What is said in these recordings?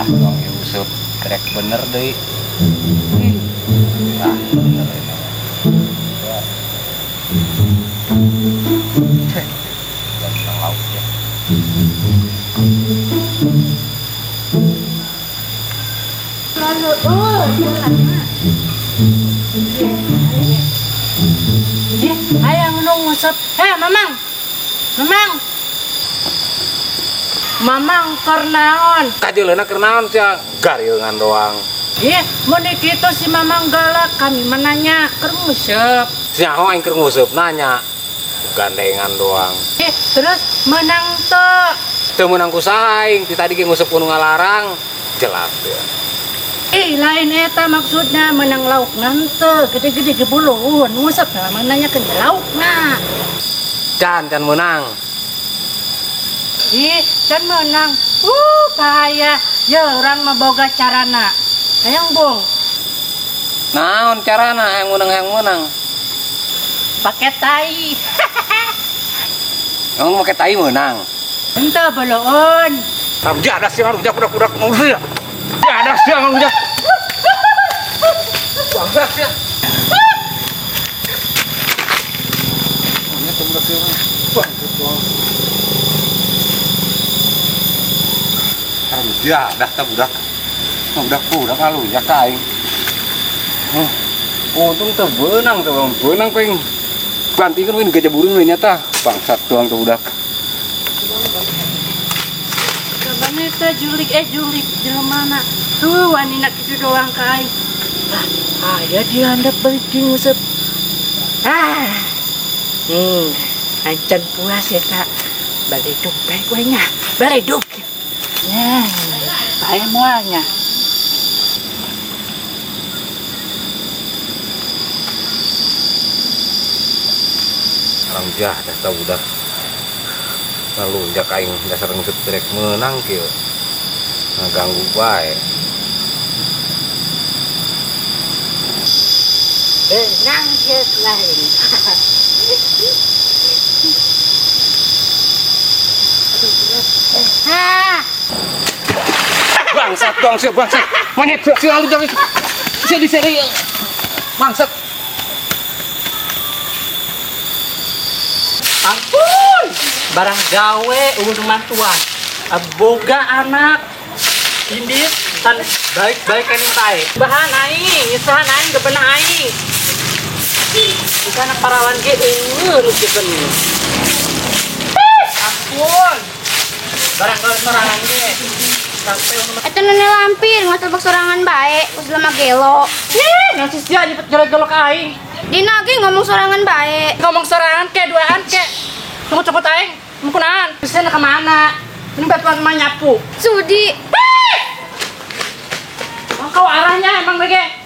Jadah doang Yusuf trek bener deui. Ah, bener ini. Ya. Cek. Ganteng lauk ya. Lalu, oh, ayang nu ngusep. Mamang. Mamang. Mamang keur naon? Kajeuleuhna keur naon sia? Gariungan doang. Ih, mun kitu si Mamang galak kami menanya keur ngusep. Sia aing keur ngusep nanya. Gandengan doang. Terus menang teu? Teu meunang ku saha aing, ti tadi ge ngusep ku nu ngalarang. Jelas ya. Lain eta maksudna menang lauk nante gede-gede gebuluhun ngusep lah nanya ke laukna. Can menang. Ih, can menang. Bahaya. Ya orang mah boga carana. Hayang bung. Naon carana hayang menang hayang menang? Pake tai. Emang make tai menang? Henteu boloon. Ramja ada sih rujak budak-budak ngusir. Ya ada sih rujak. Bangsa sih. Ini temen sih. Bangsa. Ramja dah ta budak. Budak kalau ya ka aing. Untung teu beunang teu beunang ping. Bantikeun win gajah burung we nyata. Bangsat doang tuh budak. Kabaneta julik jelema na. Tuh wanina kitu doang ka aing. Ah, aya dihandap balik di ngusep. Ah. Ancan puas ya kak. Baleduk baik we nya. Baleduk. Ya, bae moalnya. Ramjah dah tau budak. Ngalunjak aing dasar ngusep trek menang kieu. Ngaganggu bae. Benang kieu lain. Bangsat dong sih bangsat. Monyet sih ngalunjak. Sia diseri. Bangsat. Ampun, barang gawe urung mantuan. Boga anak indit tan baik-baik kan tae. Bahan aing, nyesahan aing gebenah aing. Bukan anak parawan ge eueuh nu kieu. Ampun. Barang gawe sorangan ge. Sampai eta nene lampir ngasal sorangan bae, geus lama gelo. Ih, nasi sia nyepet gelo-gelo ka aing. Dina ge ngomong sorangan bae. Ngomong sorangan ke duaan ke. Cukut-cukut aing, mungkunaan. Bisa ka mana? Ini bantuan mah nyapu. Sudi. Emang kau arahnya emang bege.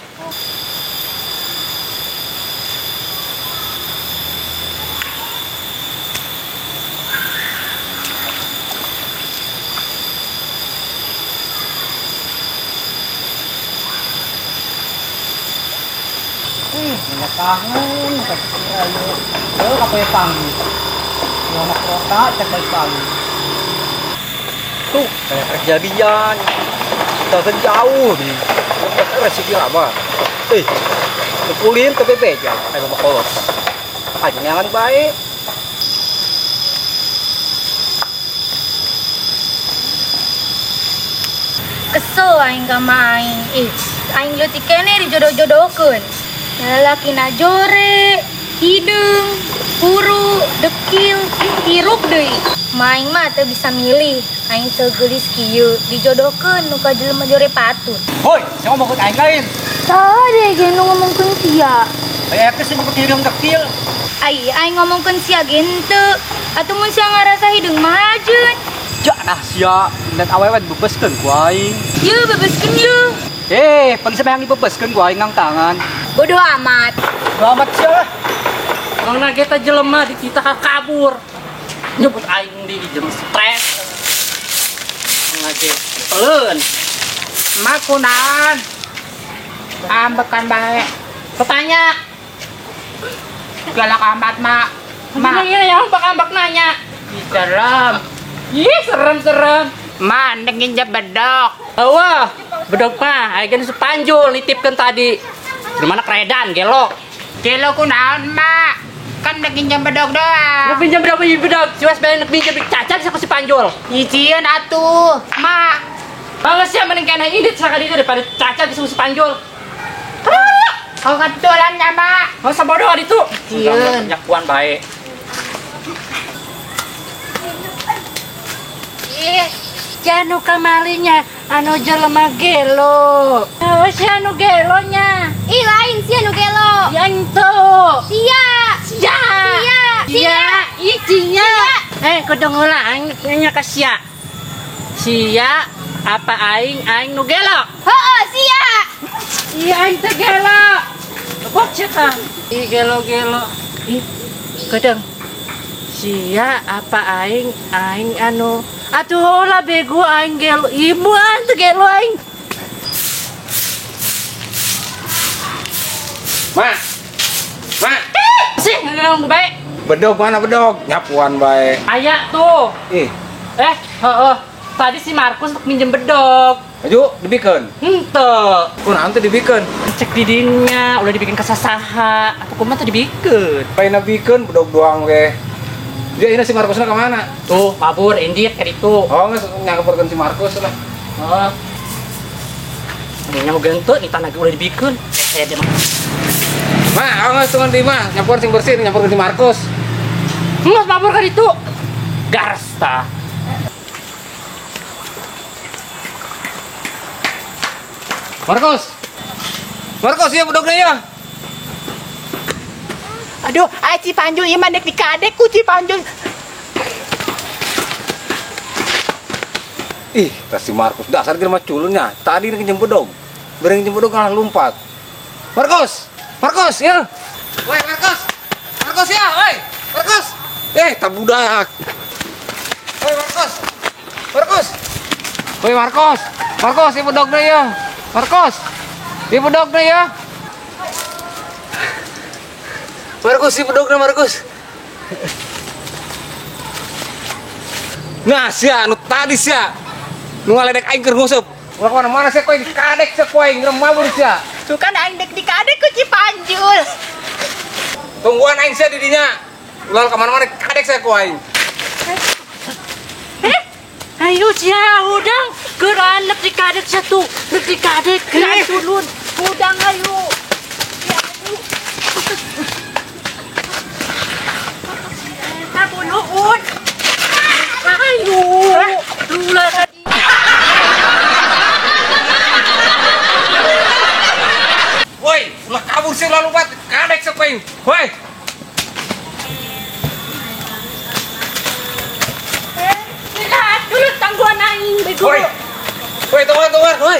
Minyak kangen, kasih ayo. Ayo kapoe panggi. Anak kota cek balik pagi. Tuh, kayak kejadian. Kita jauh nih. Rezeki lama. Kulin ke PP aja, ayo bawa kolot. Ayo nyangan baik. Kesel aing ka ma aing. Ih, aing leutik keneh dijodoh-jodohkeun. Lalaki na jore, hidung, puru, dekil, hirup deui. Maing mah teu bisa milih. Aing teu geulis kieu, dijodohkeun nu ka jelema jore patut. Hoi, sia ngomongkeun aing lain. Saha deh ge nu ngomongkeun sia? Aya teh sih ngomongkeun hidung dekil. Ai, aing ngomongkeun sia ge henteu. Atuh mun sia ngarasa hidung mah hajeun. Janah sia, dan awewe dibebeskeun ku aing. Yeuh, bebeskeun yeuh. Pan sia yang dibebeskeun ku aing ngang tangan. Bodoh amat. Bodoh amat sia lah. Mang na kita jelema di kita kabur. Nyebut aing di jam stres. Mang ge peleun. Mak kunaon? Ambekan bae. Petanya. Galak amat, Mak. Mak, iya ya, ambak-ambak nanya. Ih, serem. Ih, serem-serem. Mak, nengin bedok. Wah, bedog mah aing geus Panjul nitipkeun tadi. Di mana keredan gelo. Gelo kunaon, Mak? Kan udah pinjam bedog doang. Lu pinjam berapa bedog? Cuas balik pinjam cacat sama si Panjul. Nyicieun atuh, Mak. Bagus ya mending kena indit sakali itu daripada cacat sama si Panjul. Kau kebetulan ya, Mak. Nggak usah bodoh itu. Cieun. Nyakuan baik. Ih, janu kamalinya anu jelema gelo. Oh, si anu gelonya. Ih, lain si anu gelo. Ya ento. Sia. Sia. Sia. Sia. Ih, sia. Kudu heula aing nanya ka sia. Sia apa aing aing nu gelo? Heeh, sia. Ih, aing teh gelo. Bok sia tah. Ih, gelo-gelo. Ih, kadang sia apa aing aing anu atuh heula bego aing gelo. Ibu aing teh gelo aing. Mak. Mak. Sih ngomong bae. Bedog mana bedog? Nyapuan bae. Aya tuh. Ih. Heeh. Tadi si Markus untuk minjem bedog. Maju, dibikeun. Henteu. Kunaon teh dibikeun? Cek didinya, udah dibikin kasasaha atau kumaha teh dibikeun. Paina bikeun bedog doang we. Dia ini si Markusna ka mana? Tuh, mabur indit ka ditu. Oh, geus nyangkeurkeun si Markus lah. Heeh. Nya hogan teu ni tanah ge udah dibikeun. Dia mah. Mak, geus tungan di mah, nyapuan sing bersih nyampurkeun si Markus. Geus mabur ka ditu. Garas tah. Markus. Markus, ya bedogna ya. Aduh, ai si Panjul ieu mah dek dikadek ku si Panjul. Ih, tas si Markus dasar ge mah culunnya. Tadi nginjem bedog. Bareng nginjem bedog kalah lompat. Markus! Markus, ya. Woi, Markus. Markus ya, woi. Markus. Tak budak. Woi, Markus. Markus. Woi, Markus. Markus, ieu bedogna ya. Markus. Ieu bedogna ya. Markus, ieu bedogna Markus. Nah, sia anu tadi sia. Nu ngaledek aing keur nguseup. Ulah mana-mana sia koe dikadek sia koe ngremabur sia. Tuh kan aing dek dikadek ku si Panjul. Tungguan aing sia di dinya. Ulah ka mana-mana kadek sia ku aing. Ayo sia hudang keur anak dikadek sia tuh. Rek dikadek keur turun. Hudang ayo. Ya ayo. Eta bunuhun. Ayo. Ulah tadi. Woi, ulah kabur sih ulah lompat, kadek sia ku aing. Woi. Dulu tangguhan aing bego. Woi. Woi, tungguan, tungguan, woi.